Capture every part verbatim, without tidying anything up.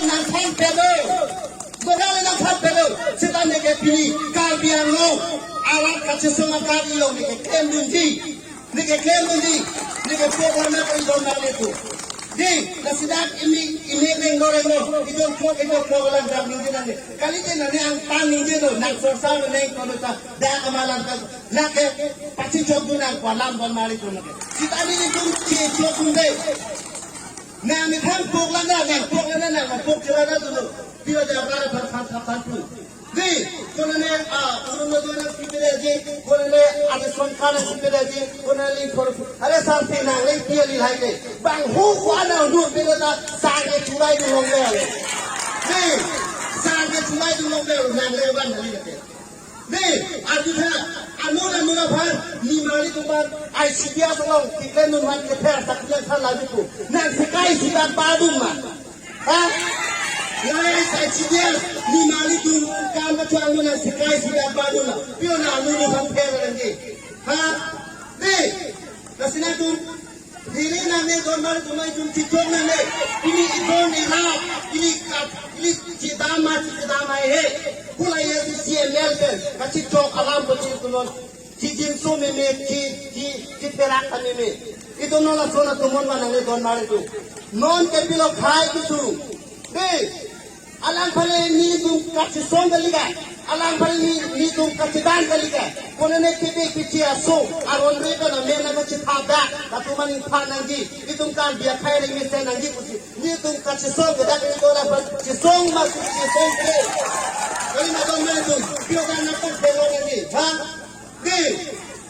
nangthan pado. Donmali nangthan pado. Seta neke pini Karbi Anglong arat kachesong akam along neke klemdunji. Neke klemdunji. Neke program na ko idon nang letu. Di, lasi dak imi, imi rengno rengno. Idon klok, idon klok alam dak ningje nang le. Kalite nang ne angtan ningje do, nang sorsa neng kono ta, dak amalam ta. Nake pachechokdun nang ko alam donmali ko nake. Seta nelitum chechokdunde. Nang methang pok lang na, nang pok lang na, nang pok chelang na dulu. Pira jaga na than than than than tu. Di, konane, ah, urun na dona pipede ji, konane ada songkana pipede ji, konane lingkor. Are sarti nang le pia li hai ke. Bang hu ko ana hu pira ta sangke chulai du long le. Di, sangke chulai du long le, nang le ban hali le. Di, arjutha, anur anur aphan, nimarli atum aphan, I C D S along, tiken nun aphan, keter tak yang salah itu. Nang sekai sudah badun ma. Ha? Nang I C D S, nimarli atum, kam kachang nun nang sekai sudah badun ma. Pio nang anur aphan pher lagi. Ha? Di, lasi nangtum, hiri nang ne donmali atum itum chechok nang ne. Pini idon irap, pini kap, pini chedam ma, chedam ma he. Pula ya si C M L pen, kachechok alam pachir tulon. Chijinso meme, chi, chi, chitherak ta meme. Itum non lason atum mon ma nang ne donmali atum. Non ke pilo khai kisu. Di, alang pale nelitum kachesong kali ke. Alang pale ne, nelitum kachedam kali ke. Konane kebe kichi aso. Aron re kana mena kachethap dak. Latum aning phan nangji. Itum Karbi akhai ring mesen nangji pusi. Nelitum kachesong ke dak nelitum alang pale chesong ma chesong ke. Kali ma donmali atum. Pio kan na kan pelo nangji. Ha? Di,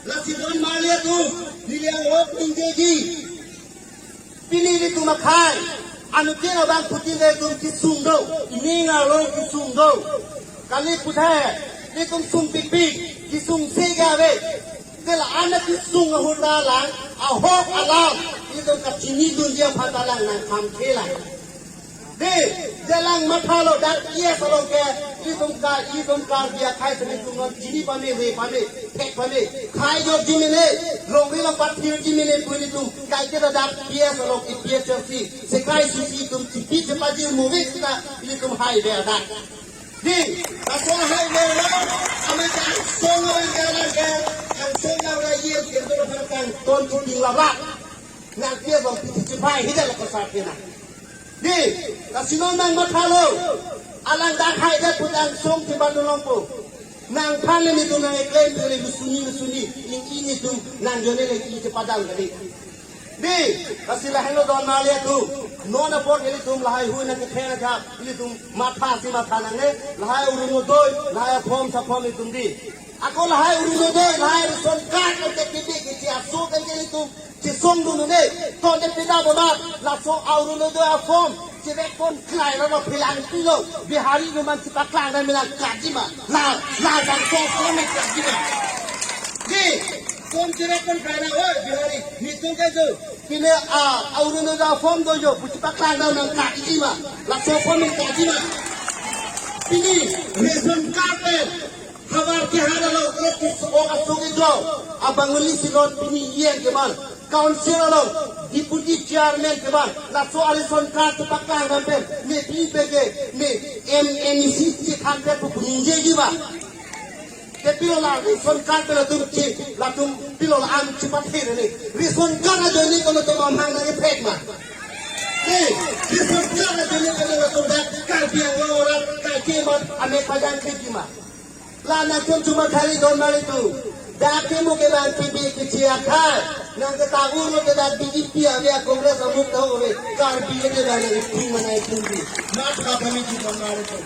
lasi donmali atum. Neli ahok ningjeji. Pini nelitum akhai, anuttin abang putin nelitum kesung do, ining arlo kesung do. Kali puthot, nelitum sung pikpik, kesung se ga ave. Kela ana kesung ahut alang, ahok alam, nelitum kachinidunji aphan ta alang nangkam kelang. Di, jalang mathalo dak yes along ke, itum ka, itum Karbi akhai seni tum non chini pame, re pame, thek pame. Khai jokji mene, longri long pathirji mene pu nelitum, kaike ta dak P S along A P H L C, sekai susi itum chipi chepaji movie ta, nelitum hai ber dak. Di, laso hai ber lo, ame ta angsong ame ber dak ke, angsong dak ra ye, ke tu dak kangton tu ding lablak. Nang P S along piti chipai, hidal ko sa kena. Di, lasi non nang mathalo. Alang dak hai dak pu angsong chepadun longpo. Nangphan le nelitum nang eklem tu le lusuni lusuni. Ning ini tu nang jone le ini chepadang kali. Di, lasi lahelo donmali atum. Non apot nelitum lahai hui nang kethen aja. Nelitum matha si matha nang le. Lahai Orunodoi, lahai aform saform nelitum di. Ako lahai Orunodoi, lahai ration card nang ke kebe kichi aso kan ke nelitum. Chesongdun un-e, tonte pida boma, laso Orunodoi aform, chevek pon klai lo, philang pilo, Bihari atum aphan chepaklang dam nang kajima, la, la bangso aform kajima. Di, kon chevek pon klai na, oi, Bihari, nelitum ke jo, pine a, Orunodoi aform do jo, pu chepaklang dam nang kajima, laso aform kajima. Pini, ration card pen, havar kehar along, ok, ok, asok ijo, abang uli silon pini yen keman, council along, deputy chairman keman, laso a-ration card chepaklang dam pen, ne pini peke, ne M N C chethan pen pu ningjeji ba. Te pilo la ration card pen latum che, latum pilo la an chepathe ne. Ration card ajoine kono to mamhang nang epek ma. Ne, ration card ajoine kono latum dak Karbi Anglong arat kaike mat amek pajang kejima. La nangtum chuma thari donmali atum. Dak ke mo ke bang P B kichi akhai. Nang ke tahu mo ke dak B J P ave, Congress amuk tahu ave. Karbi ke dak nang ipung mana ipung di. Mat ka kami chuma thari atum.